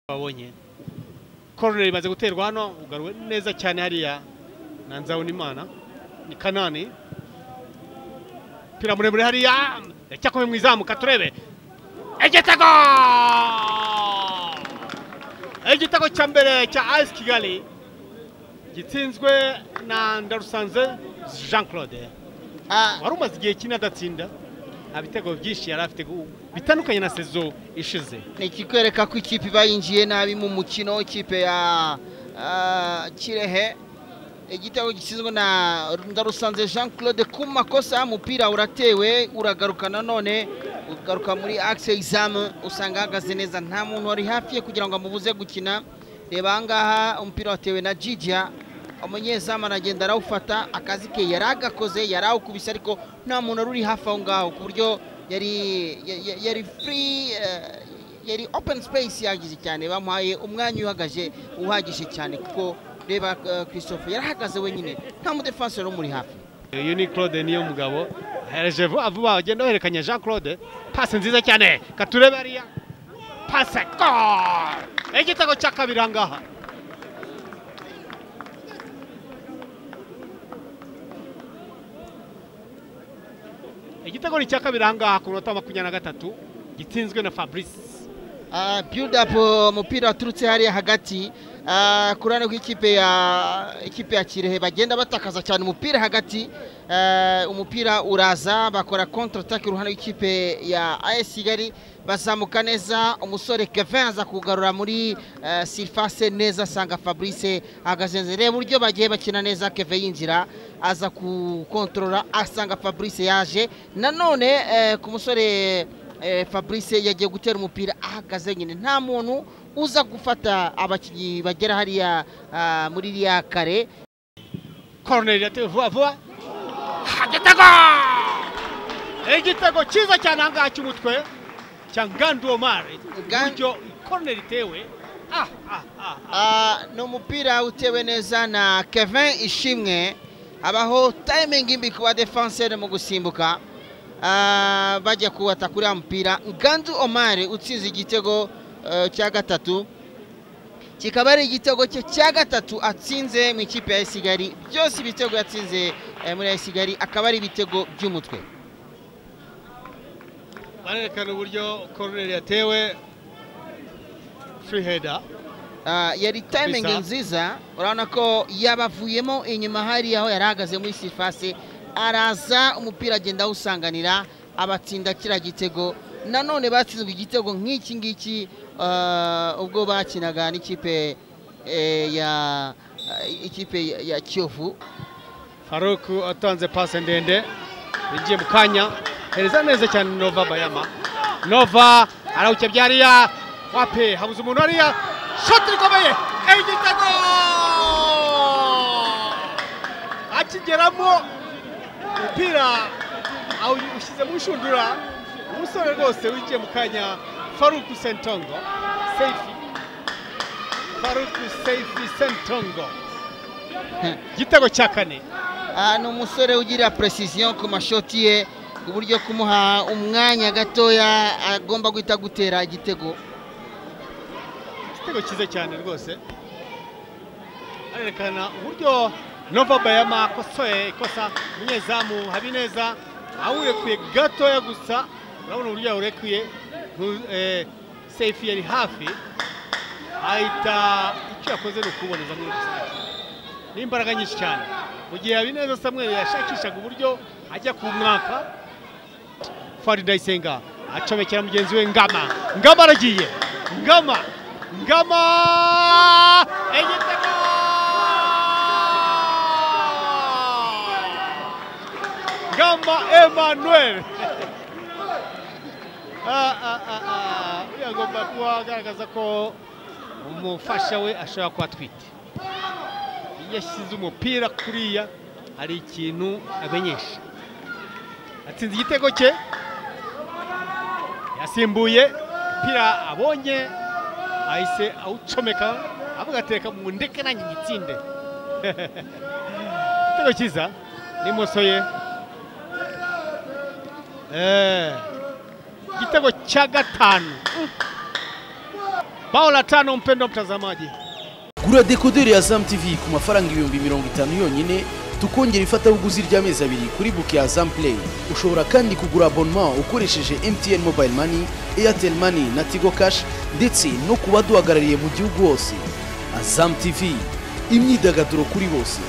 Babonye corner imaze guterwa hano, ugaruwe neza cyane hariya na Nzabonimana. Ni Kanani, pira muremure hariya yacyakome mu izamu, katurebe igitego! Igitego cya mbere cya AS Kigali gitsinzwe na Ndarusanze Jean Claude. Wari umaze igihe kinini adatsinda, nta bitego byinshi yari afite bitandukanye na saison ishize. Ni ikikwereka ko ikipe iba yinjiye nabi mu mukino, ikipe ya Kirehe. Igitego gitsinzwe na Ndarusanze Jean Claude ku makosa, umupira uratewe uragaruka nanone ugaruka muri axe izamu, usanga ahagaze neza, nta muntu wari hafi ye kugira ngo amubuze gukina. Reba ahangaha umupira watewe na Djidja, umunyezamu aragenda arawufata, akazi ke yaragakoze, yarawukubise, ariko nta muntu wari uri hafi aho ngaho ku buryo yari free, yari open space yagize cyane, bamuhaye umwanya uhagaje uhagije cyane, kuko reba Christophe yarahagaze wenyine, nta mudefenseur umuri hafi. Uyu ni Claude niyo mugabo ahereje vuba vuba, agenda aherekanya Jean Claude, passe nziza cyane, katurebe hariya passe, goal! Igitego cya kabiri ahangaha. Igitego ni cya kabiri ahangaha ku minota 23 gitsinzwe na Fabrice. Build up, umupira waturutse hariya hagati kurane kw'ikipe ya ikipe ya Kirehe, bagenda batakaza cyane umupira hagati, umupira uraza bakora contre attaque uruhande rw'ikipe ya AS Kigali, bazamuka neza, umusore Kevin aza kugarura muri surface neza, asanga Fabrice ahagaze neza. Reba uburyo bagiye bakina neza, Kevin yinjira aza kukontorora, asanga Fabrice yaje nanone ku musore Fabrice yagiye gutera umupira ahagaze nyine, nta muntu uza gufata abakinnyi bagera hariya muri iriya kare. Corner yatewe vuba vuba, igitego! Igitego cyiza cyane ahangaha cy'umutwe cya Ngandu Omar, uburyo corner itewe. Ni umupira utewe neza na Kevin Ishimwe, habaho timing mbi ku ba defenseur mu gusimbuka, bajya kuwata kuri mpira. Ngandu Omar utsinze igitego cya gatatu, kikaba ari igitego cye cya gatatu atsinze mu ikipe ya Kigali. Byose ibitego yatsinze muri Kigali akaba ari ibitego by'umutwe. Barerekana uburyo corner yatewe free header. Yari timing nziza, urabona ko yabavuyemo inyuma hari aho yarahagaze muri surface, araza umupira agenda awusanganira, abatsinda kira gitego. Nanone batsinzwe igitego nk'iki ngiki ubwo bakinaga n'ikipe ya ikipe ya Kiyovu. Farouk atanze passe ndende ingiye mu kanya, hereza neza cyane Nova Bayama. Nova arawukebye hariya, wape habuze umuntu hariya, shot rikomeye, igitego! Akigeramo umupira awushyize mu nshundura, umusore rwose winjiye mu kanya Farouk Sentongo Seifi, Farouk Seifi Sentongo, igitego cya kane. Ni umusore ugira precision ku mashoti ye, ku buryo kumuha umwanya gatoya agomba guhita gutera igitego. Igitego cyiza cyane rwose, arerekana uburyo Nova Bayama akosoye ikosa, umunyezamu Habineza awurekuye gatoya gusa, urabona uburyo yawurekuye, Seifi yari hafi, ahita icyo yakoze ni ukuboneza muri rusange n'imbaraga nyinshi cyane. Mu gihe Habineza Samuel yashakishaga uburyo ajya ku mwaka, Fadi Ndayisenga acomekera mugenzi we Ngama. Ngama aragiye, Ngama, Ngama, igitego! Ngama Emmanuel agomba kuba agaragaza ko umufasha we ashobora kuba atwite. Iyo yashyize umupira kuriya hari ikintu amenyesha. Atsinze igitego cye, yasimbuye umupira abonye ahise awucomeka, avuga ateka mu ndeke nanjye ngitsinde. Igitego cyiza n'imoso ye. Igitego cya gatanu. Bao la tano, mpendwa mtazamaji. Gura dekoderi ya Azam TV ku mafaranga 50,000 yonyine, tukongera ifatabuguzi ry'amezi 2 kuri bouquet ya Azam Play. Ushobora kandi kugura abonnement ukoresheje MTN Mobile Money, Airtel Money na Tigo Cash, ndetse no ku baduhagarariye mu gihugu hose. Azam TV, imyidagaduro kuri bose.